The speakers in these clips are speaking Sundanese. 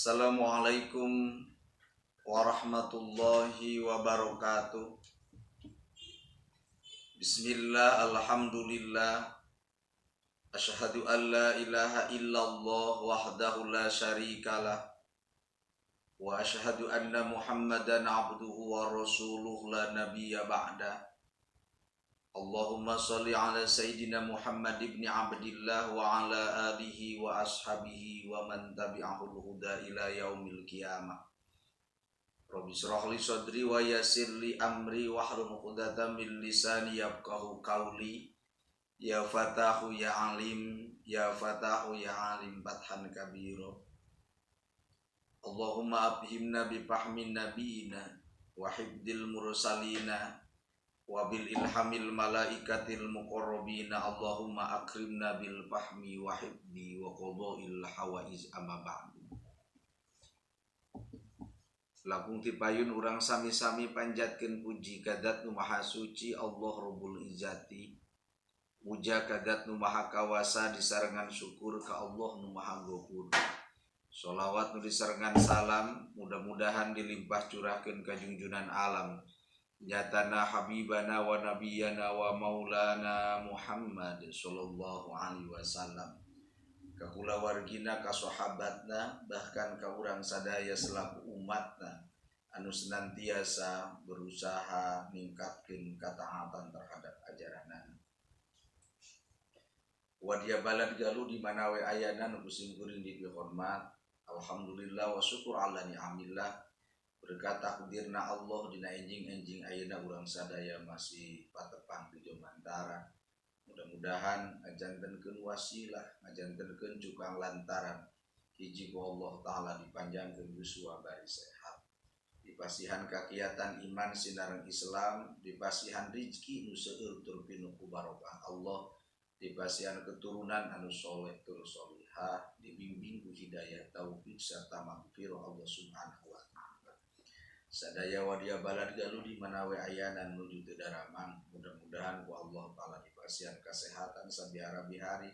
Assalamualaikum warahmatullahi wabarakatuh. Bismillah, alhamdulillah. Asyhadu an la ilaha illallah wahdahu la syarikalah wa asyhadu anna Muhammadan abduhu wa rasuluh la nabiyya ba'da. Allahumma salli ala Sayyidina Muhammad ibn Abdillah wa ala alihi wa ashabihi wa man tabi'ahul huda ila yaumil qiyamah. Rabbi shrah li sadri wa yassir li amri wahlul 'uqdatam min lisani yafqahu qawli. Ya Fatahu ya Alim, ya Fatahu ya Alim fathan kabira. Allahumma abhimna bi fahmin nabiyina wa hibdil mursalina wa bil ilhamil malaikatil muqarrabina. Allahumma akrimna bil fahmi wa hibdi wa qada'il hawaiz, amma ba'du. Langkung tipayun urang sami-sami panjatkeun puji ka Dzat nu Maha Suci, Allah Rabbul Izzati. Puja ka Dzat nu Maha Kawasa disarengan syukur ka Allah nu Maha Gofur. Sholawat nu disarengan salam mudah-mudahan dilimpah curahkeun ka junjunan alam, nyatana habibana wa nabiyana wa maulana Muhammad sallallahu alaihi wasallam, ka kulawargina, ka sahabatna, bahkan ka urang sadaya selaku umatna anu senantiasa berusaha ningkatkeun kataatan terhadap ajaran. Wadia balad Galuh di mana we ayana nu kuring dipihormat. Alhamdulillah wa syukur ala ni'amillah, berkat takdirna Allah, dina enjing-enjing ayeuna urang sadaya masih patepang di Jomantara. Mudah-mudahan ngajantenkeun wasilah, ngajantenkeun cukang lantaran hiji ku Allah Ta'ala dipanjangkeun yuswa bari sehat, dipasihan kakiatan iman sinareng Islam, dipasihan rizki nu seueur tur pinuh ku barokah Allah, dipasihan keturunan anu soleh tur solihah, dibimbing ku hidayah, taufik, serta maghfirah Allah Subhanahu wa Ta'ala. Sadaya wadia balad Galuh di mana we ayana nuju teu daramang, mudah-mudahan ku Allah Ta'ala dipasihan kesehatan sabiara bihari,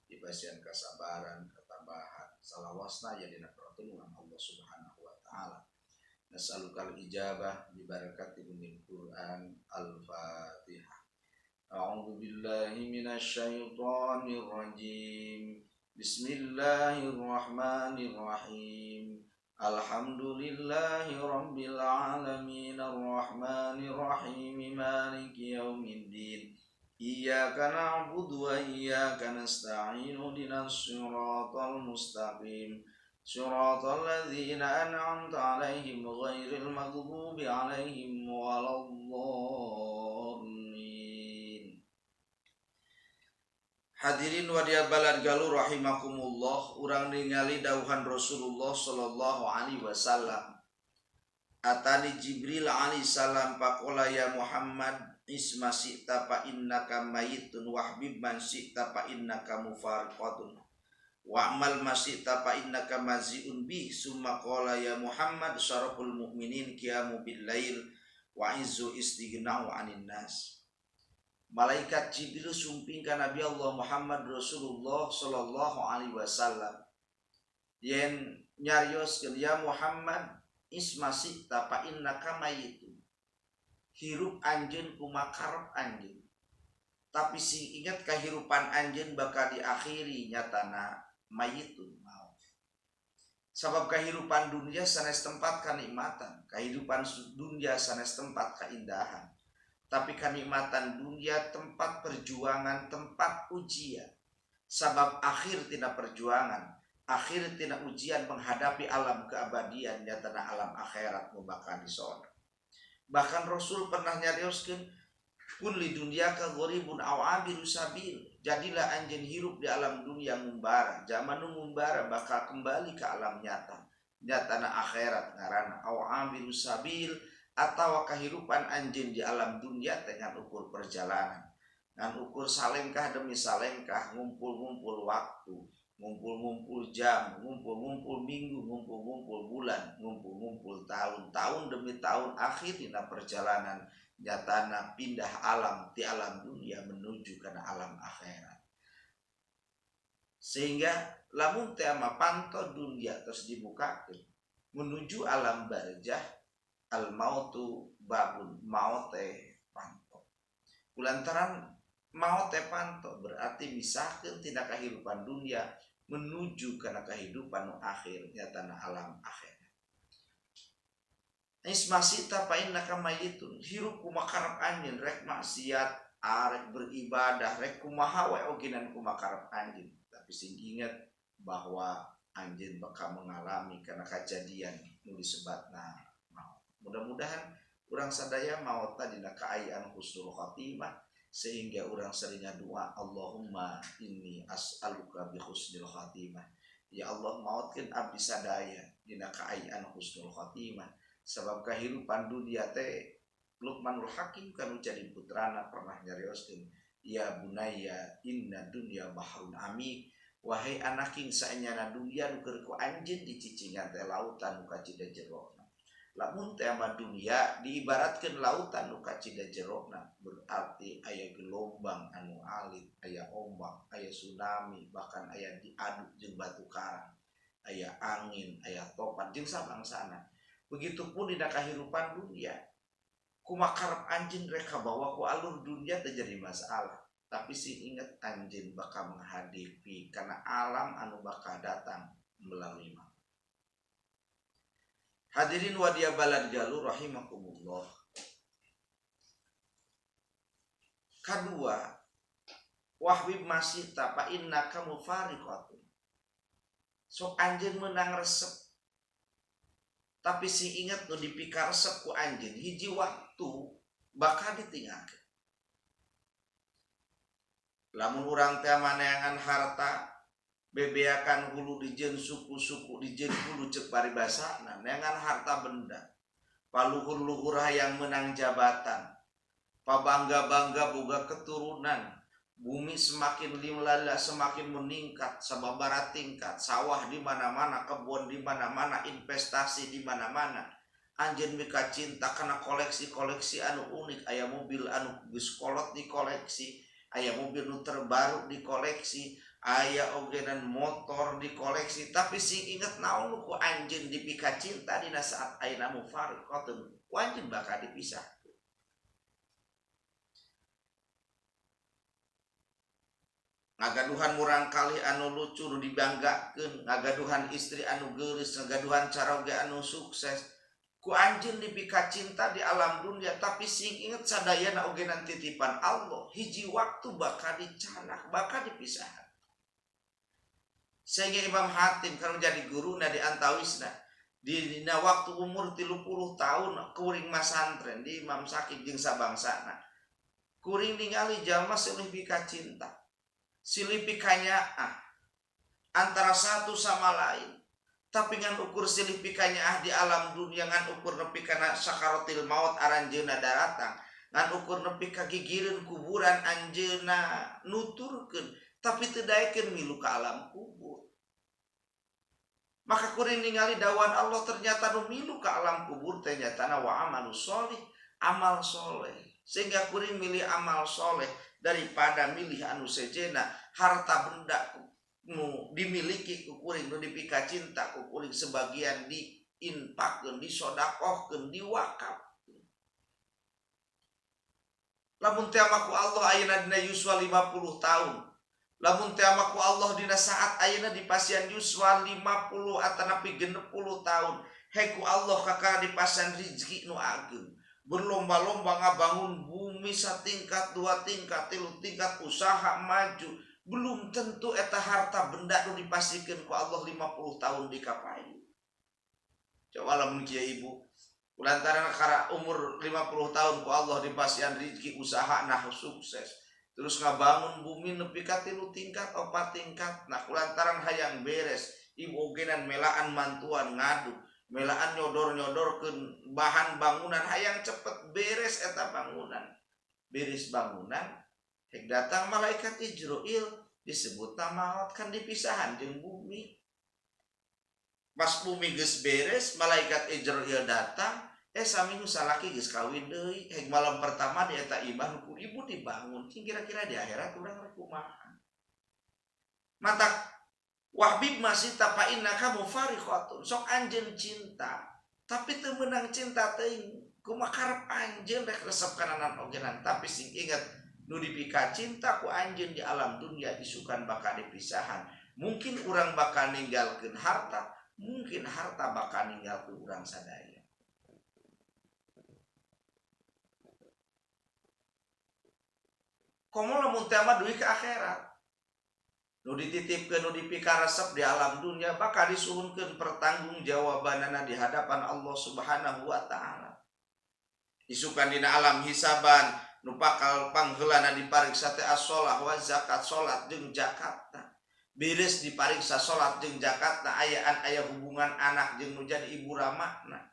dipasihan kesabaran, ketabahan, salawasna ya dina pertolongan Allah Subhanahu wa Ta'ala. Nas'alukal ijabah bi barakati umil Quran. Al-Fatihah. A'udzu billahi minasyaitonir rajim. Bismillahirrahmanirrahim. Alhamdulillahi rabbil alamin, arrahmanir rahim, maliki yaumiddin. Iyyaka na'budu wa iyyaka nasta'in, ihdinas siratal mustaqim. Siratal ladzina an'amta 'alaihim ghairil maghdubi 'alaihim waladdallin. Hadirin wadia balad Galuh rahimakumullah, urang ningali dawuhan Rasulullah sallallahu alaihi wasallam. Atani Jibril alaihi salam faqala ya Muhammad ish ma syi'ta fa innaka mayyitun, wahbib man syi'ta fa innaka mufariqatun, wa'mal ma syi'ta fa innaka maji'un bih, summa qala ya Muhammad syaraful mu'minin qiyamu bil lail wa izzu istighna'u 'anin nas. Malaikat Jibril sumping ka Nabi Allah Muhammad Rasulullah sallallahu alaihi wasallam yen nyarioskeun, ya Muhammad ish ma syi'ta fa innaka mayyitun, hirup anjeun kumakarep anjeun, tapi sing ingat kehidupan anjeun bakal diakhiri, nyatana mayitun, maut. Sabab kehidupan dunia sanes tempat kenikmatan, kehidupan dunia sanes tempat keindahan, tapi kenikmatan dunia tempat perjuangan, tempat ujian. Sabab akhir tina perjuangan, akhir tina ujian menghadapi alam keabadian, nyatana alam akhirat nu bakal disorot. Bahkan Rasul pernah nyarioskeun, kun li dunyaka gharibun aw abiru sabil, jadilah anjeun hirup di alam dunia ngumbara. Zaman nu ngumbara bakal kembali ke alam nyata, nyatana akhirat ngaranna, aw abiru sabil, atau kehidupan anjeun di alam dunia dengan ukur perjalanan, ngan ukur salengkah demi salengkah, ngumpul-ngumpul waktu, ngumpul-ngumpul jam, ngumpul-ngumpul minggu, ngumpul-ngumpul bulan, ngumpul-ngumpul tahun, tahun demi tahun, akhir dina perjalanan nyatana pindah alam di alam dunia menuju ke alam akhirat. Sehingga lamun teh ama panto dunia terus dibukakeun menuju alam barzah, al mautu babun, maut teh panto. Kulantaran maut teh panto berarti misahkeun tina kahirupan dunia menuju kana kahidupan nu akhir nyatana alam akhir. Ismasita fa innaka mayyitun, hirup kumaha karep anjeun, rek maksiat, arek beribadah, rek kumaha we ogenan kumaha karep anjeun, tapi sing inget bahwa anjeun bakal mengalami kana kajadian nu disebatna maut. Mudah-mudahan urang sadaya maot dina kaayaan husnul khatimah, sehingga urang sering ngadua Allahumma inni as'aluka bi husnil khatimah. Ya Allah, maotkeun abdi sadaya dina kaayaan husnul khatimah. Sebab kehidupan dunia teh Luqmanul Hakim kanu jadi putrana pernah nyarioskeun, ya bunayya inna dunya bahrun amik, wahai anaking saenyana dunia nu keur ku anjeun dicicingan teh lautan nu kacida jerona. Lamun teh ama dunia diibaratkeun lautan nu kacida jerona, berarti aya gelombang anu alit, aya ombak, aya tsunami, bahkan aya diaduk jeung batu karang, aya angin, aya topan jeung sabangsana. Begitupun dina kahirupan dunia, kumaha karep anjeun rek kabawa ku alur dunia teh jadi masalah. Tapi sing inget anjeun bakal menghadapi karena alam anu bakal datang melalui maut. Hadirin wadia balad galuh rahimakumullah. Kadua, wahbib masita fa innaka mufariqatun. Sok anjeun meunang resep, tapi sing inget nu dipika resep ku anjeun hiji waktu bakal ditinggalkeun. Lamun urang teh maneangan harta bebeakan hulu dijeun suku-suku dijeun hulu ceuk paribasana, neangan harta benda, paluhur-luhur hayang menang jabatan, pabangga-bangga boga keturunan, bumi semakin limlala semakin meningkat, sababara tingkat, sawah di mana-mana, kebun di mana-mana, investasi di mana-mana. Anjeun mika cinta kana koleksi-koleksi anu unik, aya mobil anu geus kolot di koleksi, aya mobil nu terbaru di koleksi, aya ogenan motor di koleksi, tapi sing inget naon nu ku anjeun dipika cinta dina saat ayeuna mufariqatun, ku anjeun bakal dipisah. Ngagaduhan murang kali anu lucu nu dibanggakeun, ngagaduhan istri anu geulis, ngagaduhan caroge anu sukses, ku anjeun dipika cinta di alam dunia, tapi sing inget sadayana ogenan titipan Allah, hiji waktu bakal dicanak, bakal dipisahan. Sehingga Imam Hatim kalau jadi guruna di antawisna di dina waktu umur 30 tahun kuring masantren di Imam Sakit jeung sabangsana, kuring ningali jalma silih pika cinta, silih pikanyaah antara satu sama lain, tapi ngan ukur silih pikanyaah di alam dunia, ngan ukur nepi kana sakaratil maut aranjeuna daratang, ngan ukur nepi ka gigireun kuburan anjeunna nuturkeun, tapi teu daekeun milu ka alam kubur. Maka kuring ningali dawan Allah ternyata nu milu ka alam kubur teh nyatana wa amalu sholih, amal soleh. Sehingga kuring milih amal soleh daripada milih anu sejena, harta benda nu dimiliki ku kuring, nu dipika cinta ku kuring, sebagian diinfakkeun, disodakohkeun, diwakaf. Lamun teh ku Allah ayeuna dina yuswa 50 tahun, lamun teh ku Allah dina saat ayeuna di pasian yuswa 50 atanapi 60 tahun, heku Allah kakara di pasian rizki nu ageng, berlomba-lomba ngabangun bumi satingkat, dua tingkat, tilu tingkat, usaha maju, belum tentu eta harta benda nu dipasikeun ku Allah 50 tahun di kapayu. Coba lamun kieu ibu, lantaran kara umur 50 tahun ku Allah dipasian rizki usaha nah sukses, terus ngabangun bumi nepi ka 3 tingkat, 4 tingkat, nah kulantaran hayang beres, ibu ogenan melaan mantuan ngadu, melaan nyodor-nyodorkeun bahan bangunan hayang cepet beres eta bangunan. Beres bangunan, hek datang malaikat Ijroil disebut maut kan dipisahan jeung bumi. Pas bumi geus beres, malaikat Ijroil datang, saminggu salaki geus kawin deui, hek malam pertama di eta imah ku ibu dibangun, cing kira-kira di akhirat urang rek kumaha. Matak Wahbib masih tapa innaka mufariqatun. Sok anjeun cinta, tapi teu meunang cinta teuing. Kumaha karep anjeun rek resep kana ogenan, tapi sing ingat nu dipika cinta ku anjeun di alam dunia isukan bakal dipisahan. Mungkin urang bakal ninggalkeun harta, mungkin harta bakal ninggalkeun urang sadaya. Komo lamun teh mah duit ke akhirat. Nu dititipkeun nu dipikaresep di alam dunia bakal disuhunkeun pertanggungjawabanana di hadapan Allah Subhanahu wa taala. Isukan dina alam hisaban nu bakal pangheulana dipariksa teh as-shalah wa zakat, salat jeung zakatna. Beres dipariksa salat jeung zakatna ayaan aya hubungan anak jeung nu jadi ibu ramana.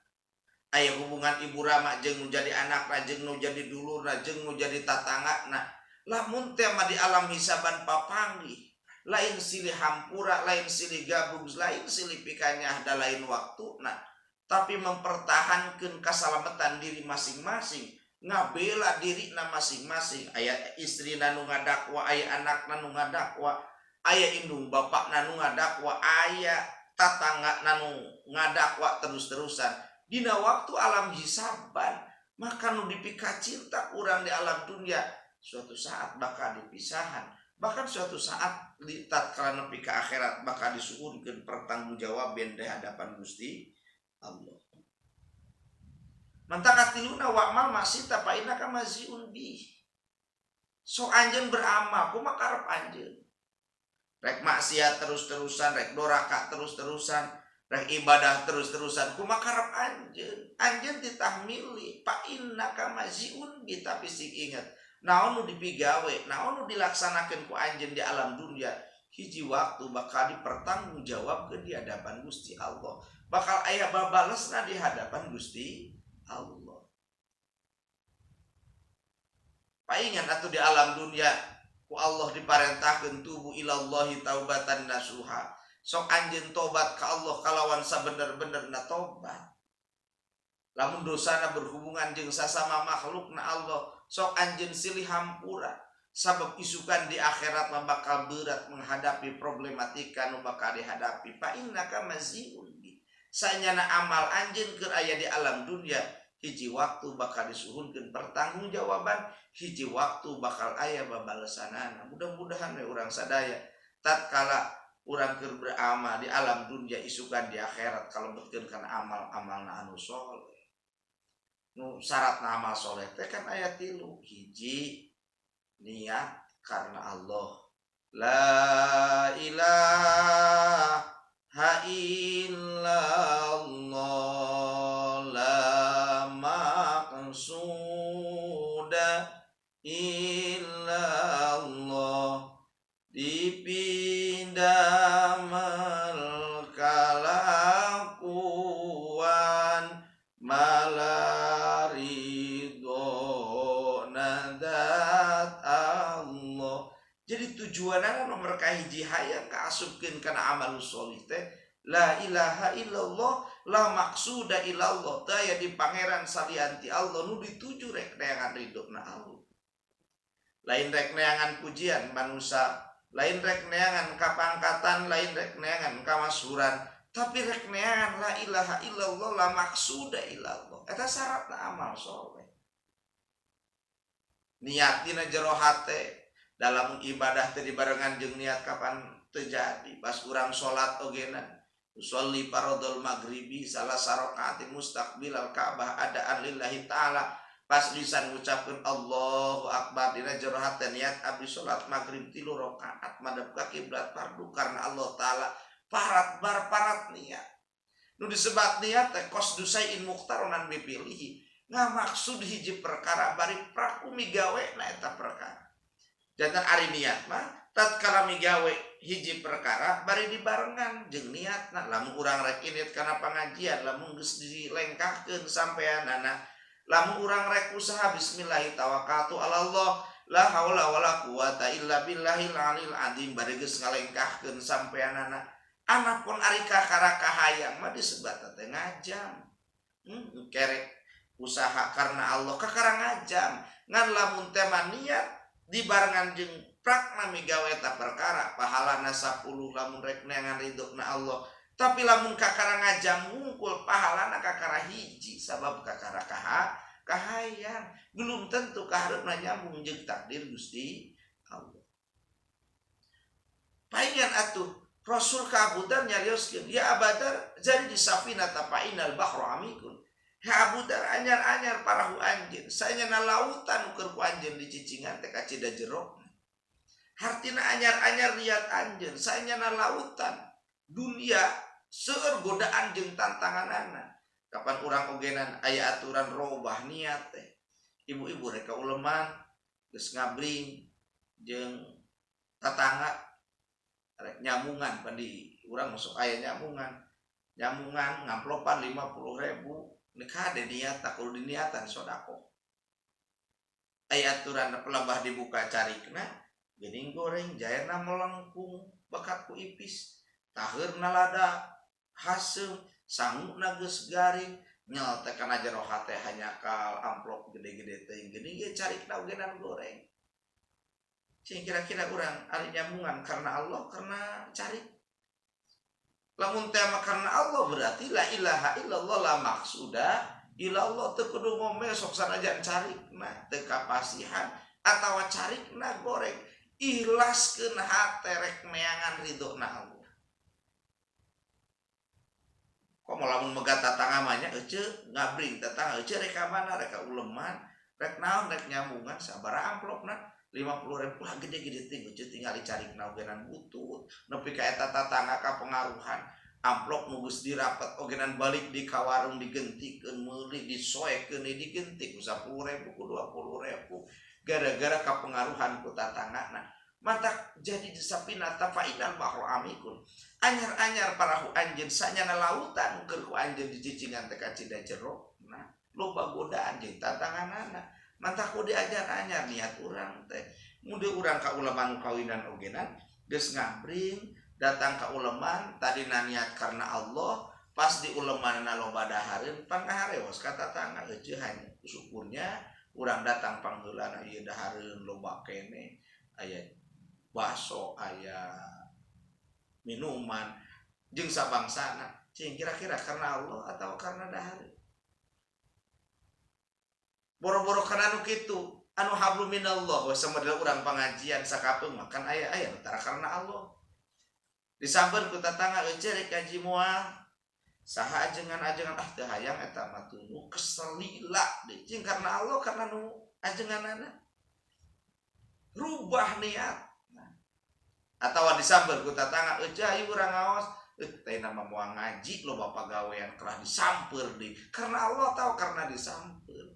Aya hubungan ibu rama jeung nu jadi anakna jeung nu jadi dulurna jeung nu jadi tatanggana. Lamun teh mah di alam hisaban papanggih, lain silih hampura, lain silih gabung, lain silih pikanyah da lain waktuna, tapi mempertahankan keselamatan diri masing-masing, ngabela diri na masing-masing. Aya istri nu ngadakwa, aya anak nu ngadakwa, aya indung bapak nu ngadakwa, aya tatangga nu ngadakwa terus-terusan. Dina waktu alam hisaban, maka nu dipika cinta urang di alam dunia suatu saat bakal dipisahan. Bahkan suatu saat di tatkala nepi ka akhirat bakal disuhunkeun pertanggungjawaban di hadapan Gusti Allah. Mantak katiluna wa'mal maksita fa innaka maziun bih. So anjeun beramal kumaha karep anjeun. Rek maksiat terus-terusan, rek doraka terus-terusan, rek ibadah terus-terusan, kumaha karep anjeun. Anjeun titah milih fa innaka maziun bih, tapi sing inget naon nu dipigawe, naon nu dilaksanakeun ku anjeun di alam dunia, hiji waktu bakal dipertanggungjawabkeun di hadapan Gusti Allah. Bakal aya babalesna di hadapan Gusti Allah. Paingan atuh di alam dunia ku Allah diparentahkeun tubu ilallahi taubatan nasuha. Sok anjeun tobat ka Allah kalawan sabener-benerna tobat. Lamun dosana berhubungan jeung sasama makhlukna Allah, sok anjeun silih hampura. Sabab isukan di akhirat mah bakal berat menghadapi problematika nu bakal dihadapi. Fa innaka maziun bi. Sanyana amal anjeun keur aya di alam dunia, hiji waktu bakal disuhunkeun pertanggungjawaban, hiji waktu bakal aya babalesanana. Mudah-mudahan we urang sadaya tatkala urang keur beramal di alam dunia isukan di akhirat kalebetkeun kana amal-amalna anu soleh. Nu syaratna amal soleh teh kan aya tilu. Hiji, niat karena Allah. La ilaha illallah la maqsuda illallah dipindamel kalakuan malaridona dat Allah. Jadi tujuanana nomor kahiji hayang kaasupkeun kana amal sholih teh la ilaha illallah la maksuda illallah, teu aya di pangeran salianti Allah nu dituju rek neangan ridona Allah. Lain rek neangan pujian manusia, lain rek neangan kapangkatan, lain rek neangan kamasyhuran, tapi rek neangan la ilaha illallah la maksuda illallah. Eta syaratna amal soleh. Niat dina jero hate dalam ibadah teh dibarengan jeung niat kapan terjadi. Pas urang salat ogena usolli faradul maghribi salah sarakaati mustaqbilal Ka'bah adaan lillahi ta'ala. Pas lisan ngucapkeun Allahu akbar dina jero hate niat abdi salat maghrib 3 rakaat madhep ka kiblat fardu karena Allah ta'ala. Parat bar parat niat. Nu disebat niat teh qasdu sayin muqtaronan bipilihi. Ngamaksud hiji perkara bari praku migawe na eta perkara. Jantan ari niat mah tatkala migawe hiji perkara bari dibarengan jeung niatna. Lamun urang rek init kana pangajian, lamun geus dilengkahkeun sampeanana, lamun urang rek usaha bismillahi tawakkaltu ala Allah la haula wala quwata illa billahil alil azim bari geus ngalengkahkeun sampeanana. Anapun ari kakara kahayang mah disebat teh ngajam. Kerek usaha karena Allah kakara ngajam. Ngan lamun teh mah niat dibarengan jeung Prakna migawe eta perkara pahalana 10 lamun rek neangan ridho na Allah. Tapi lamun kakara ngajam wungkul pahalana kakara hiji sabab kakara kahayang belum tentu kahareupna nyambung jeung takdir Gusti Allah. Paingan atuh Rasul ka Abu Dzar nyarioskeun, ya Abu Dzar jadi di safinata fa innal bahra amikun. Ya Abu Dzar anyar-anyar parahu anjeun, saenyana lautan ukur ku anjeun dicicingan teh kacida jero. Hartina anyar-anyar niat anjeun, saenyana lautan dunia seueur godaan jeung tantanganana. Kapan urang ogenan aya aturan robah niat teh. Ibu-ibu rek ka uleman geus ngabring jeung tatangga rek nyamungan pan di urang masuk aya nyamungan. Nyamungan ngamplopan 50.000. Ini kade niat tak kudu diniatan sodako. Aya aturan pelabah dibuka carikna geuning goreng jairna melengkung bakat ku ipis taheurna lada haseum sanguna geus garing nyel teh kana jero hate hanyakal amplop gede-gede teuing geuning ge carikna ogenan goreng. Cing kira-kira urang ari nyamungan karena Allah karena cari. Lamun teh mah karena Allah berarti la ilaha illallah la maksuda illallah teu kudu ngomel sok sanajan carikna teu kapasihan atawa carikna goreng ikhlaskeun hate rek neangan ridhona Allah. Komo lamun megat tatangga mah nya eceu ngabring tatangga eceu rek ka mana rek ka uleman rek naon rek nyambungan sabaraha amplopna 50.000 lah gede-gede teh eceu tinggal dicarikna ogenan butut nepi ka eta tatangga kapengaruhan amplop nu geus dirapet ogenan balik di ka warung digentikeun meuli disoekeun digenti ku 10.000 ku 20.000 gara-gara kapengaruhan ku tatanggana matak jadi disapina tafainal bahru amikun anyar-anyar parahu anjeun sanyana lautan keur ku anjeun dicicingan teh kacida jero nah loba godaan jeung tatanganana mantak ku diajar anyar niat urang teh mude urang ka uleman kawinan ogenan geus ngabring datang ka uleman tadina niat karena Allah pas di ulemanna loba dahareun pangahareos ka tatangga euceuh hanya syukurnya urang datang pangheulana ieu dahareun loba kene aya bakso aya minuman jeung sabangsana cing kira-kira karena Allah atau karena dahareun boro-boro kana nu kitu anu hablu minallah we samodel urang pangajian sakapeung makan aya-aya tara karena Allah disampeun ku tatangga euceuh rek ngaji moal saha ajengan-ajengan ah teu hayang eta mah tunu kesel lila deui cing karena Allah karena nu ajenganana rubah niat nah. Atawa disampeun ku tatangga euceuh ayo urang ngaos teh nama moal ngaji loba pagawean kerah disamper deui karena Allah tahu karena disamper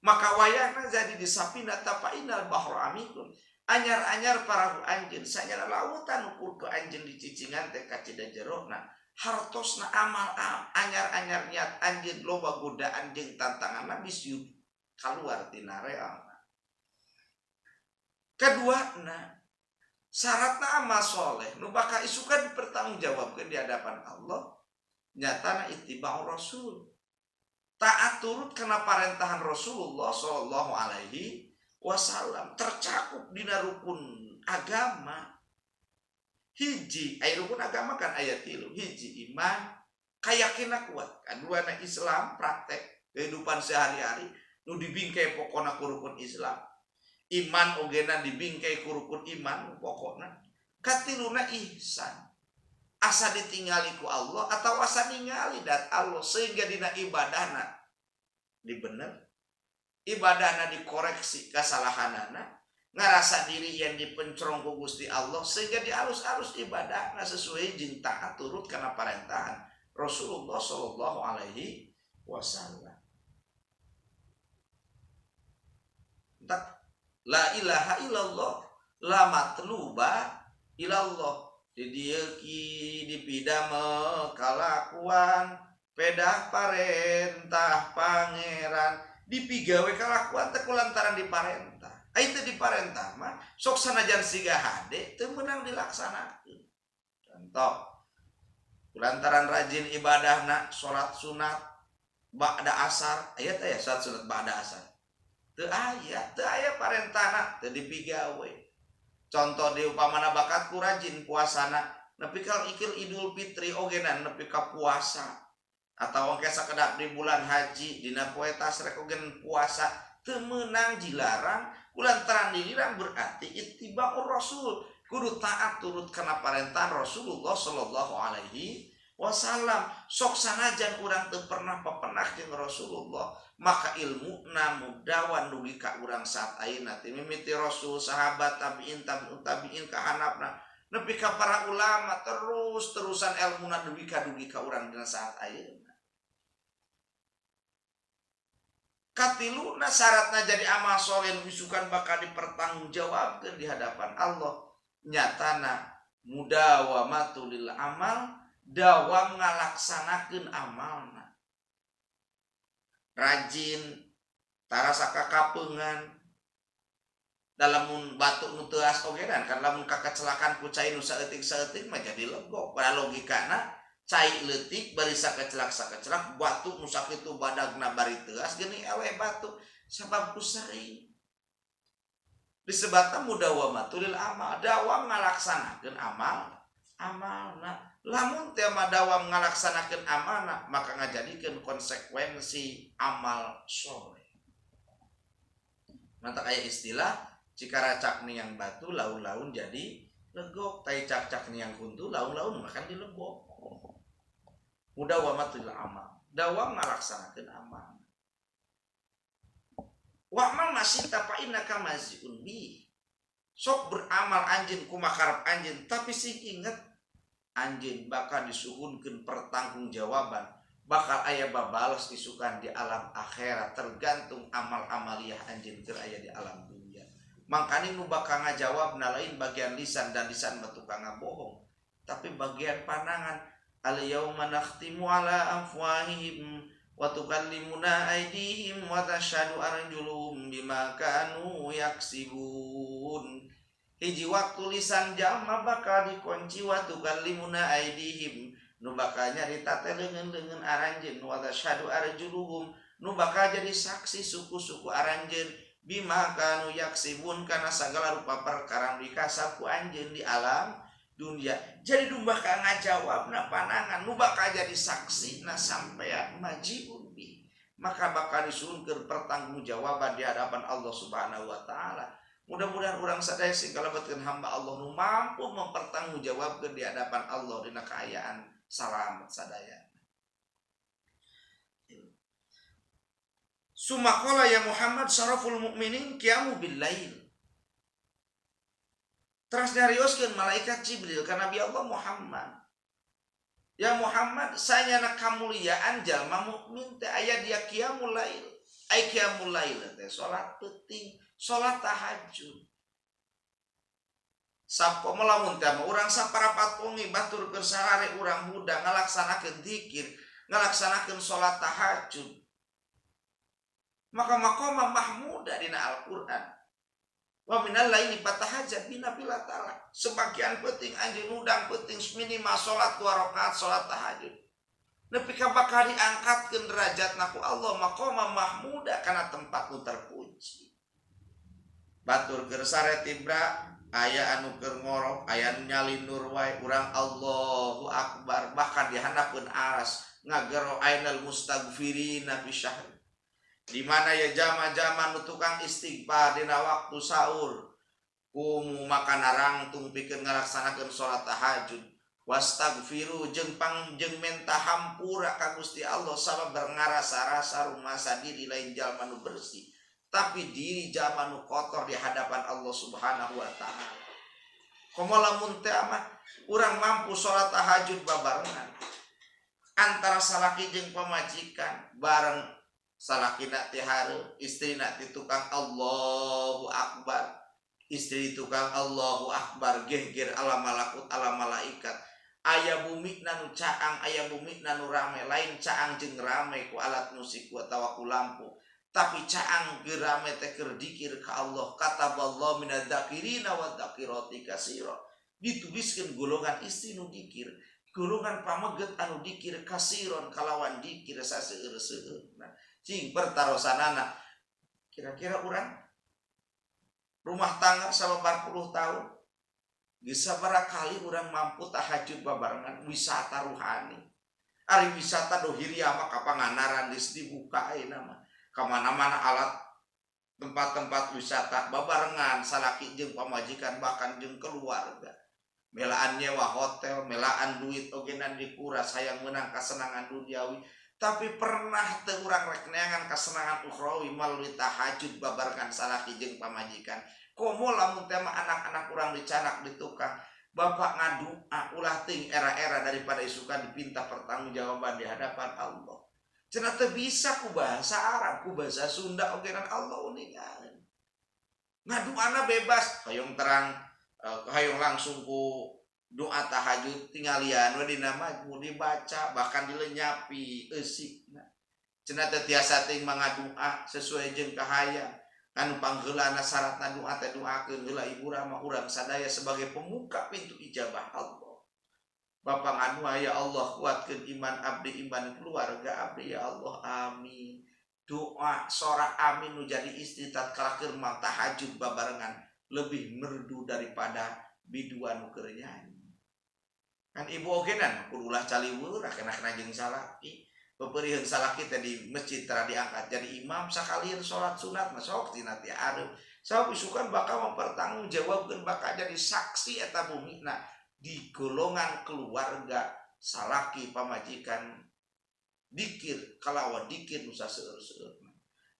maka wayahna jadi disapina tapainal bahru amikun anyar-anyar parahu anjeun sanyana lautan ukur ke anjeun dicicingan teh kacida jerona hartosna amal anyar-anyar niat anjeun loba godaan jeung tantanganna bisi kaluar tina realna. Kaduana syaratna amal soleh nu bakal isukan dipertanggungjawabkeun di hadapan Allah nyatana ittiba'ur rasul taat turut kana parentahan Rasulullah sallallahu alaihi wasallam tercakup dina rukun agama hiji aya rukun agama kan aya 3 hiji iman kayakinan kuat kaduana Islam praktek kehidupan sehari-hari nu dibingkai pokona ku rukun Islam iman ogena dibingkai ku rukun iman pokona katiluna ihsan asa ditingali ku Allah atau asa ningali dat Allah sehingga dina ibadahna dibener ibadahna dikoreksi kesalahanana ngarasa diri yang dipencrong ku Gusti Allah sehingga dialus-alus ibadahna sesuai jeung taat turut kana parentahan Rasulullah sallallahu alaihi wasallam. Tak la ilaha illallah la matluba ilallah di dieu ki dipidamel kalakuan pedah parentah pangeran dipigawe kalakuan teh kulantaran diparentah ai teu diparentah mah sok sanajan siga hade teu meunang dilaksanakeun. Contoh kulantaran rajin ibadahna salat sunat ba'da asar aya teh ya salat sunat ba'da asar teu aya parentahna teu dipigawe. Contoh di upamana bakatku rajin puasana nepi ka ikil Idul Fitri ogenan nepi ka puasa atau engke sakedap di bulan haji dina poe tasrek ogen puasa teu meunang dilarang kulantaran dilarang berarti ittiba'ur rasul kudu taat turut kana parentah Rasulullah sallallahu alaihi wasallam. Sok sanajan urang teu pernah papenah jeung Rasulullah maka ilmuna mudawan dugi ka urang saat ayeuna teh mimiti Rasul sahabat tabiin tabi'ut tabiin ka handapna nepi ka para ulama terus-terusan ilmuna dugi ka urang dina saat ayeuna. Katiluna syaratna jadi amal soleh nu isukan bakal dipertanggungjawabkeun di hadapan Allah nyatana mudawamatul lil amal dawam ngalaksanakeun amalna rajin tarasa kakapeungan lamun batu nu teuas oge dan kan lamun kakecelakan ku cai nu saeutik-saeutik mah jadi legok pada logikana cai leutik bari sakecelak-sakecelak batu nu sakitu badagna bari teuas geuning eleh batu sabab ku sering disebutna mudawamatul lil amal dawam ngalaksanakeun amal amalna. Lamun teh mah dawam ngalaksanakeun amalna maka ngajadikeun konsekuensi amal soleh. Mantap aya istilah cikaracak niang batu laun-laun jadi legok tai cak-cak niang kuntu laun-laun makan dilegok. Mudawamatul amal dawam ngalaksanakeun amal. Wa amal masih fa innaka maziun bi. Sok beramal anjeun kumaha karep anjeun tapi sing inget anjeun bakal disuhunkeun pertanggungjawaban bakal aya babales isukan di alam akhirat tergantung amal amaliyah anjeun keur aya di alam dunia. Mangkani nu bakal ngajawabna lain bagian lisan dan lisan mah tukang ngabohong tapi bagian panangan. Al yauma nakhtimu ala afwahihim wa tukallimuna aydihim wa tashhadu arjuluhum bima kanu yaksibun. Hiji waktu lisan jalma bakal dikunci wa tukallimuna aydihim nu bakal nyarita teh leungeun-leungeun aranjeun wa tashhadu arjuluhum nu bakal jadi saksi suku-suku aranjeun bima kanu yaksibun kana sagala rupa perkara nu dikasab ku anjeun di alam dunia. Jadi nu bakal ngajawabna panangan nu bakal jadi saksi na sampean majiun bi maka bakal disuhunkeun pertanggungjawaban di hadapan Allah Subhanahu wa taala. Mudah-mudahan urang sadaya sing kalebetkeun hamba Allah nu mampu mempertanggungjawabkeun di hadapan Allah dina kaayaan salamet sadaya. Sumaqala ya Muhammad syaraful mukminin qiyamu bil lail. Teras nyarioskeun malaikat Jibril ka Nabi Allah Muhammad. Ya Muhammad, sanyana kamuliaan jalma mukmin teh aya dia qiyamul lail. Ai qiyamul lail teh salat peuting, salat tahajud. Sapomo lamun teh mah urang saparapat wengi batur keur sarare urang hudang ngalaksanakeun zikir, ngalaksanakeun salat tahajud. Maka maqama mahmuda dina Al-Qur'an. Wa minal laili fatahajjat bina ta'ala. Sebagian penting anjeun hudang penting minimal salat 2 rakaat salat tahajud. Nepi ka bakal diangkatkeun derajatna ku Allah maqama mahmuda kana tempat nu terpuji. Batur keur sare tibra aya anu keur ngorok, aya anu nyalindur wae urang Allahu akbar bahkan dihandapeun aras ngagero ainal mustaghfirina fi syahr. Di mana ya jama-jama nu tukang istighfar dina waktu sahur kumu makan narangtung pikeun ngalaksanakeun salat tahajud wastaghfiru jeung pang jeung menta hampura ka Gusti Allah sabab ngarasa-rasa rumasa diri lain jalma nu bersih tapi diri jalma nu kotor di hadapan Allah Subhanahu wa taala. Komo lamun teh mah urang mampu salat tahajud babarengan antara salaki jeung pamajikan bareng salakina ti hareup istrina ti tukang Allahu akbar istri tukang Allahu akbar gehger ala malakut ala malaikat aya bumi na nu caang aya bumi na nu rame lain caang jeung rame ku alat musik ku atawa ku lampu tapi caang ge rame teh keur dikir ka Allah kataballahu minadz dzakirina wadz dzakirati katsira dituliskeun golongan istri nu dikir golongan pameget anu dikir kasiron kalawan dikir saseueur-seueurna. Cing pertarosanana kira-kira urang rumah tangga sababar puluh tahun Geus sabaraha kali urang mampu tahajud babarengan wisata ruhani? Ari wisata dohiriah mah ka Pangandaran geus dibuka ayeuna mah. Ka mana-mana alat tempat-tempat wisata babarengan salaki jeung pamajikan, bahkan jeung keluarga. Melaan nyewa hotel, melaan duit ogenan dikuras hayang meunang kasenangan duniawi. Tapi pernah teu urang rek neangan kasenangan ukhrawi melalui tahajud babarengan salaki jeung pamajikan? Komo lamun teh mah anak-anak urang dicanak di tukang, bapak ngadua ulah ting era-era daripada isukan dipinta pertanggungjawaban di hadapan Allah. Cenah teu bisa ku bahasa Arab, ku bahasa Sunda ogenan Allah uningan. Ngaduana bebas, hoyong terang, hoyong langsung ku doa tahajud tinggalian we dina majmu dibaca, bahkan dilenyapi eusikna. Cenah teu tiasa teuing mangadua sesuai jeung kahayang. Anu pangheulana syaratna doa teh doakeun heula ibu rama urang sadaya sebagai pemuka pintu ijabah Allah. Bapak ngadua, "Ya Allah, kuatkeun iman abdi, iman keluarga abdi, ya Allah, amin." Doa sora amin nu jadi istri tatkala keur tahajud babarengan lebih merdu daripada biduan nu keur nyanyi. Kan ibu ogenan kudu ulah caliweur kena-kena jeung salaki. Peperiheun salaki teh di masjid tara diangkat jadi imam sakalian salat sunat mah sok tina ti areup. Sabab isukan bakal mempertanggungjawabkeun, bakal jadi saksi eta bumina di golongan keluarga salaki pamajikan dikir kalawan dikir nu saseueur-seueurna.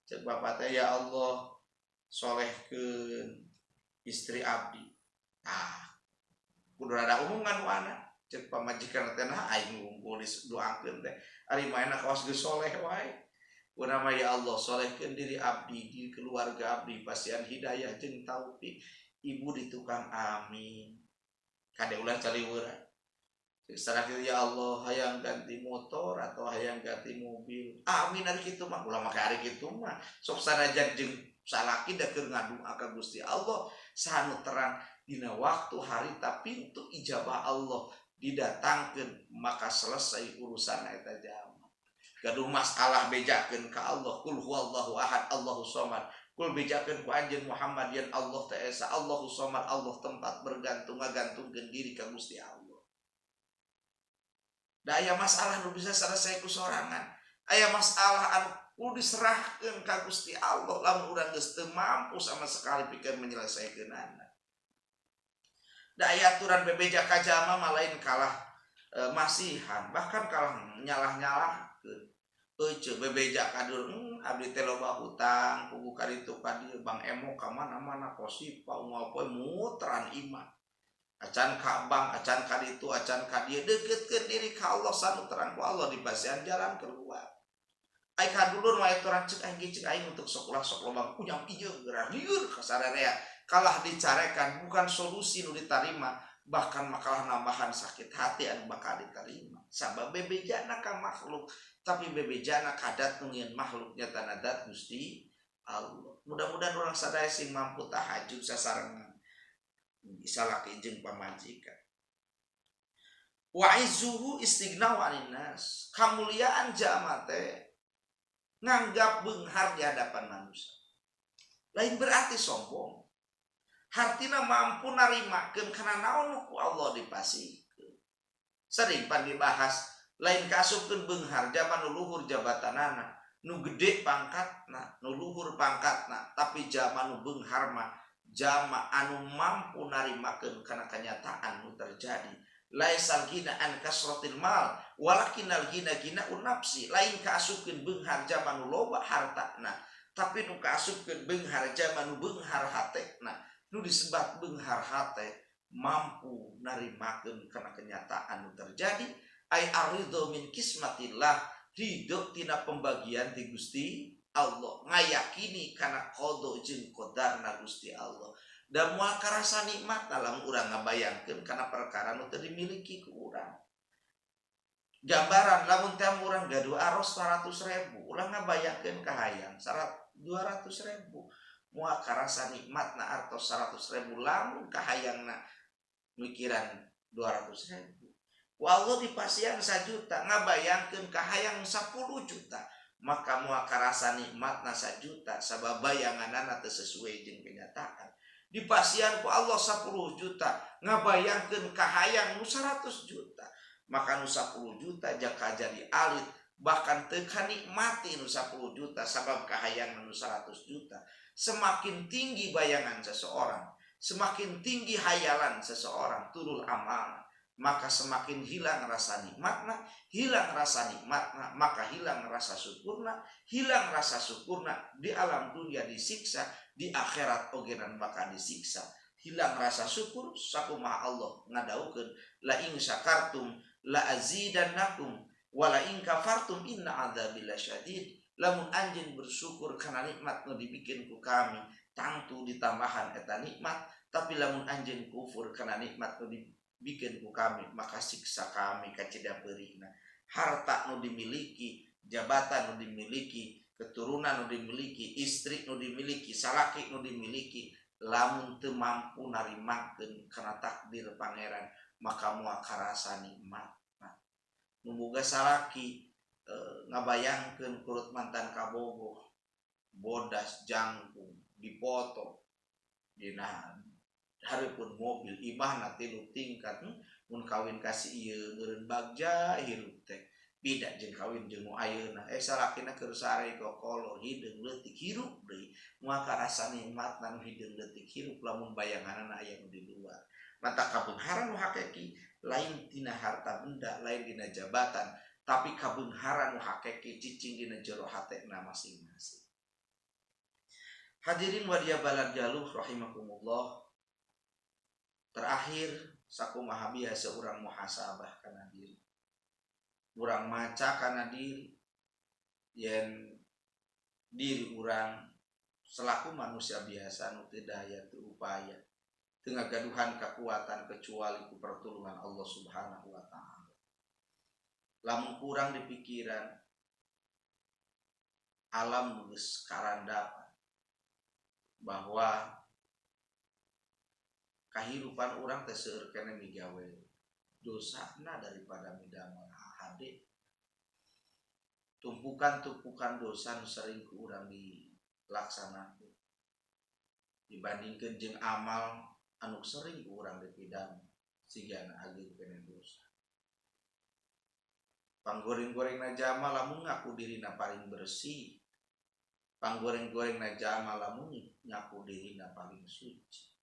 Cek bapak teh, "Ya Allah, solehkeun istri abdi." Ah, kudu rada umum kan anak. Cek pamajikan teh, "Nah, aing ngumpul didoakeun teh ari maena kawas geus soleh wae." Kuna mah, "Ya Allah, solehkeun diri abdi, di keluarga abdi, pasihan hidayah jeung taufik." Ibu di tukang amin. Kade ulah caliweuran. Secara kitu, "Ya Allah, hayang ganti motor atau hayang ganti mobil." Amin, ari kitu mah. Ulah make ari kitu mah. Sok sanajan jeung salaki da keur ngadua ka Gusti Allah, sanu terang dina waktu harita pintu ijabah Allah didatangkeun, maka selesai urusan eta jalma. Gaduh masalah bejakeun ka Allah, kul huwallahu ahad, Allahu somad. Kul bejakeun ku anjeun Muhammad yen Allah teh esa, Allahu somad, Allah tempat bergantung, ngagantungkeun diri ka Gusti Allah. Da aya masalah nu bisa selesai ku sorangan. Aya masalah anu kudu diserahkeun ka Gusti Allah lamun urang geus teu mampu sama sekali pikeun menyelesaikeunana. Da aya aturan bebeja ka jalma mah lain kalah masihan, bahkan kalah nyalah-nyalahkeun. Euceu bebeja ka dulur, abdi teh loba hutang, puguh ka ditu ka dieu, Bang Emo ka mana-mana kosipa unggal poe muteran imah. Acan ka bank, acan ka ditu, acan ka dieu, deketkeun diri ka Allah, sanu terang ku Allah dipasihan jalan keluar. Ai ka dulur mah aturan cek aing ge, cek aing untuk sekolah sok loba kunyam ieu geura lieur ka sararea. Kalah dicarekan bukan solusi nu ditarima, bahkan makalah nambahan sakit hati anu bakal diterima. Sabab bebejana ka makhluk, tapi bebejana kadat nu nyieun makhluk nyata dat Gusti Allah. Mudah-mudahan urang sadaya sing mampu tahajud sasarengan salaki jeung pamajikan. Wa izzuhu istighnau anin nas. Kamuliaan jalma teh nganggap beunghar di hadapan manusia. Lain berarti sombong. Hartina mampu narimakeun kana naon nu ku Allah dipasihkeun. Sering pan dibahas, lain kaasupkeun beunghar zaman nu luhur jabatanana, nu gede pangkatna, nu luhur pangkatna, tapi zaman nu beunghar mah jama anu mampu narimakeun kana kenyataan nu terjadi. Laisal ghina an kasratil mal walakinal ghina ghinaun nafsi. Lain kaasupkeun beunghar zaman nu loba hartana, tapi nu kaasupkeun beunghar zaman nu beunghar hatena. Nu disebat beunghar hate mampu narimakeun kana kenyataan nu terjadi, ai aridho min kismatillah, ridho tina pembagian ti Gusti Allah, ngayakini kana qada jeung qadarna Gusti Allah. Da moal karasa nikmat dalam urang ngabayangkeun kana perkara nu teu dimiliki ku urang. Gambaran lamun teh urang gaduh aros 100.000, ulah ngabayangkeun kahayang 200.000, moal karasa nikmatna artos 100.000 lamun kahayangna mikiran 200.000. Ku Allah dipasihan 1 juta, ngabayangkeun kahayang 10 juta, maka moal karasa nikmatna 1 juta, sabab bayanganana teu sesuai jeung kenyataan. Dipasihan ku Allah 10 juta, ngabayangkeun kahayang nu 100 juta. Maka nu 10 juta jaka jadi alit, bahkan teu kanikmati nu 10 juta sabab kahayang nu 100 juta. Semakin tinggi bayangan seseorang, semakin tinggi hayalan seseorang, turul amal, maka semakin hilang rasa nikmatna, hilang rasa nikmatna, maka hilang rasa syukurna, hilang rasa syukurna di alam dunia disiksa, di akhirat ogenan bakal disiksa. Hilang rasa syukur, sakumaha Allah ngadaukeun la in syakartum la azidannakum wa la in kafartum inna adzabi lasyadid. Lamun anjeun bersyukur kana nikmat nu dibikin ku kami, tangtu ditambahan eta nikmat, tapi lamun anjeun kufur kana nikmat nu dibikin ku kami, maka siksa kami kacida peurihna. Harta nu dimiliki, jabatan nu dimiliki, keturunan nu dimiliki, istri nu dimiliki, salaki nu dimiliki, lamun teu mampu narimakeun kana takdir pangeran, maka moal karasa nikmatna. Nu boga salaki ngabayangkeun kurut mantan kabogoh, bodas jangkung, dipoto dina hareupeun mobil, imahna 3 tingkat, mun kawin ka si ieu meureun bagja hirup teh. Beda jeung kawin jeung nu ayeuna, salakina keur sare kokolo hideung leutik hirup deui, moal karasa nikmatna nu hideung leutik hirup lamun bayanganna aya nu di luar. Mata kabeungharan nu hakiki lain tina harta benda, lain dina jabatan, tapi kabeungharan nu hakiki cicing dina jero hatena masing-masing. Hadirin wadia balad galuh rahimakumullah. Terakhir sakumaha biasa urang muhasabah kana diri, urang maca kana diri, yen diri urang selaku manusia biasa nu teu daya teu upaya, teu ngagaduhan kekuatan kecuali ku pertolongan Allah Subhanahu wa taala. Lamun kurang di pikiran alam geus karandapan bahwa kahirupan urang teh seueur keneh migawe dosana daripada midamel hade. Tumpukan-tumpukan dosa nu sering ku urang dilaksanakeun dibandingkeun jeung amal anu sering ku urang dipidamel sigana ageung keneh dosa. Panggoreng-gorengna jalma lamun ngaku dirina paling bersih, panggoreng-gorengna jalma lamun ngaku dirina paling suci,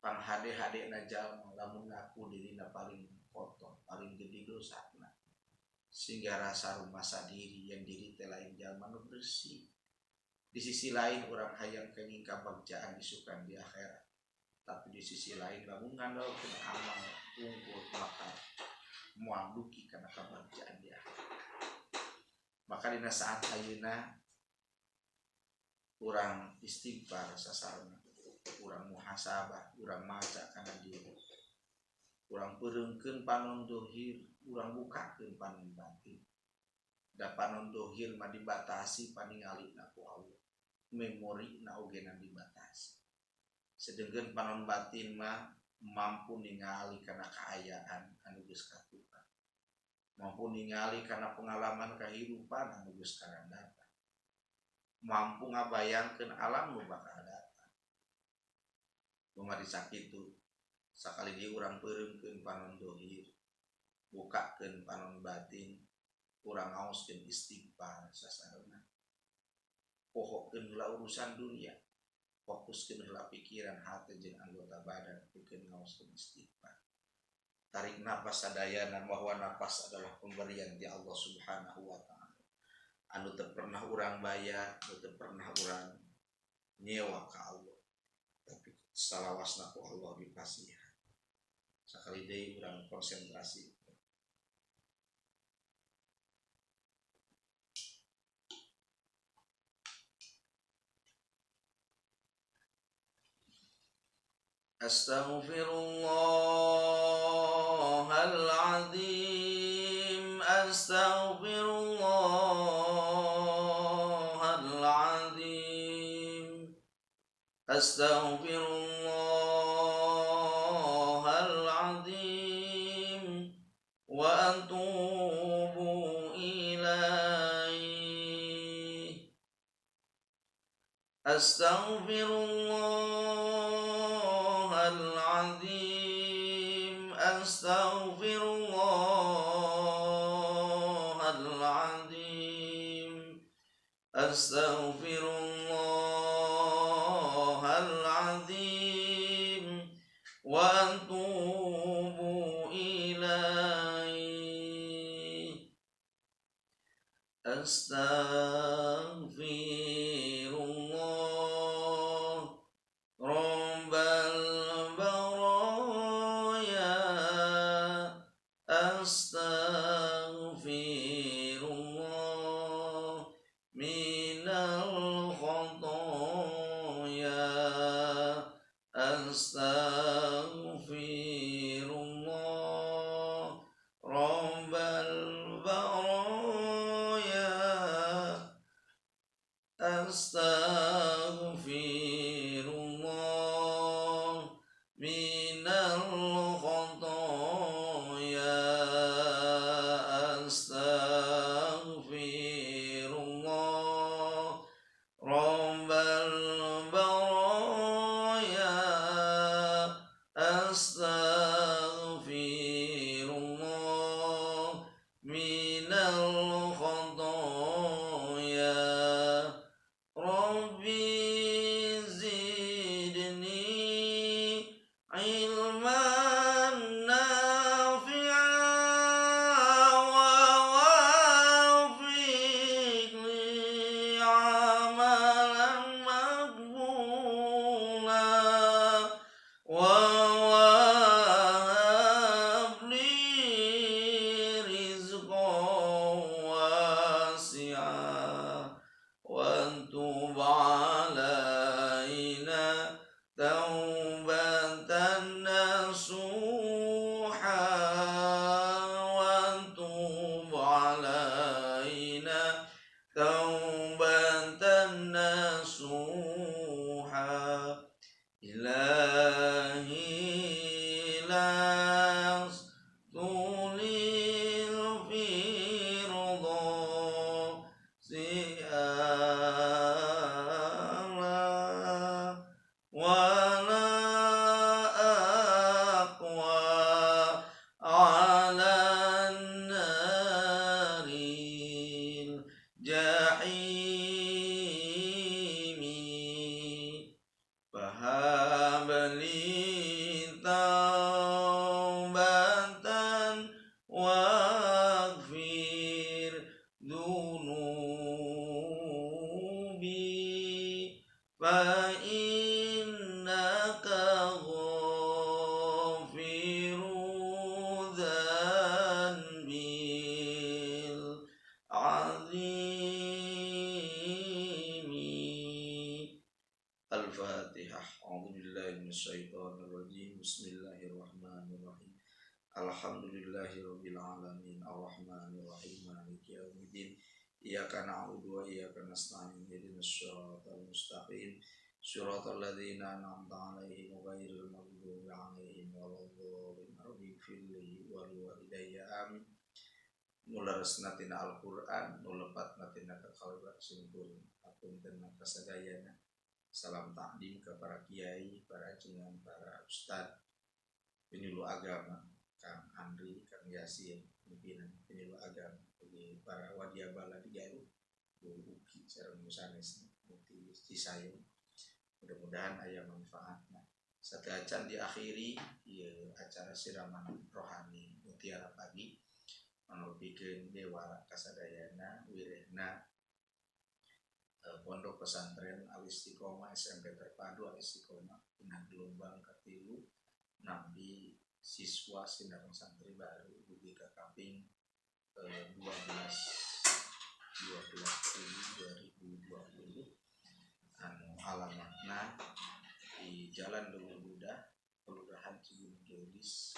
panghade-hadena jalma lamun ngaku dirina paling kotor, paling gede dosana, sehingga rasa rumasa diri yang diri teh lain jalma nu bersih. Di sisi lain urang hayang kenging kabagjaan disukan di akhirat, tapi di sisi lain lamun ngandalkeun amal unggul maka moal duki kana kabagjaan di akhirat. Maka dina saat ayeuna urang istighfar sasarna, urang muhasabah, urang maca kana diri, urang peureungkeun panon dohir, urang bukakeun panon batin. Da panon dohir mah dibatasi paningalina ku Allah, memori na ogena dibatasi. Sedengkeun panon batin mah mampu ningali kana kaayaan anu geus katukang, mampu ningali kana pengalaman kahirupan anu geus karandapan, mampu ngabayangkeun alam nu bakal datang. Kumaha sakitu sakali deui urang peureumkeun panon dohir, bukakeun panon batin, urang ngaoskeun istighfar sasarna, pohokeun heula urusan dunia, fokuskeun heula pikiran hati jeung anggota badan pikeun ngaoskeun istighfar. Tarik napas sadayana bahwa napas adalah pemberian ti Allah Subhanahu wa taala anu teu pernah urang bayar, anu teu pernah urang nyewa ka Allah, tapi salawasna ku Allah dipasihan. Sakali deui urang konsentrasi. Astaghfirullahal azim, astaghfirullahal azim, astaghfirullahal azim wa atubu ilaih. Astaghfirullah Astaghfirullahal azim, astaghfirullahal azim wa atubu ilaih. Astaghfirullah rabbal baraya, astaghfirullah minal khotoya, astaghfirullah rabbal baraya, astaghfirullah minal khotoya, astaghfirullah rabbal baraya, astaghfirullah minal khotoya. Rabbi zidni ilman nafi'a wa wafiq li amalan maqbula wa wahab li rizqan wasi'a wa tub alaina taubatan nasuha, wa tub alaina taubatan nasuha. Ilahi lastu lil firdausi a'la wa la aqwa 'ala an-naril jahimi. Fahab li taubatan waghfir dunubi fa innaka ghafiru dzanbil azimi. Al-Fatihah. A'udzu billahi minasyaitonir rajim. Bismillahirrahmanirrahim. Alhamdulillahirabbil alamin arrahmanir rahim maliki yaumiddin. Iyyaka na'budu wa iyyaka nasta'in ihdinas siratal mustaqim siratal ladzina an'amta 'alaihim ghairil maghdubi 'alaihim waladdallin. Rabbighfirli wa liwalidayya amin. Nu leresna tina Al-Qur'an, nu lepatna tina kakalbar simkuring, hapunten kasadayana. Salam takdim ke para kiai, para ajengan, para ustad, penyuluh agama, Kang Andri, Kang Yasin, pimpinan penyuluh agama, bagi para wadiabala di Garut, Bu Uki, sareng sanes Bukti Cisayong. Mudah-mudahan aya manfaatna. Sateuacan diakhiri ieu acara siraman rohani Mutiara Pagi mangrupikeun dewara kasadayana wirehna Pondok Pesantren Al Istiqomah SMP Terpadu Al Istiqomah dina gelombang katilu nampi siswa sinareng santri baru dugi ka kaping 12 12 2020 anu alamatna di Jalan Leuweung Budah, Kelurahan Cigunung Geulis.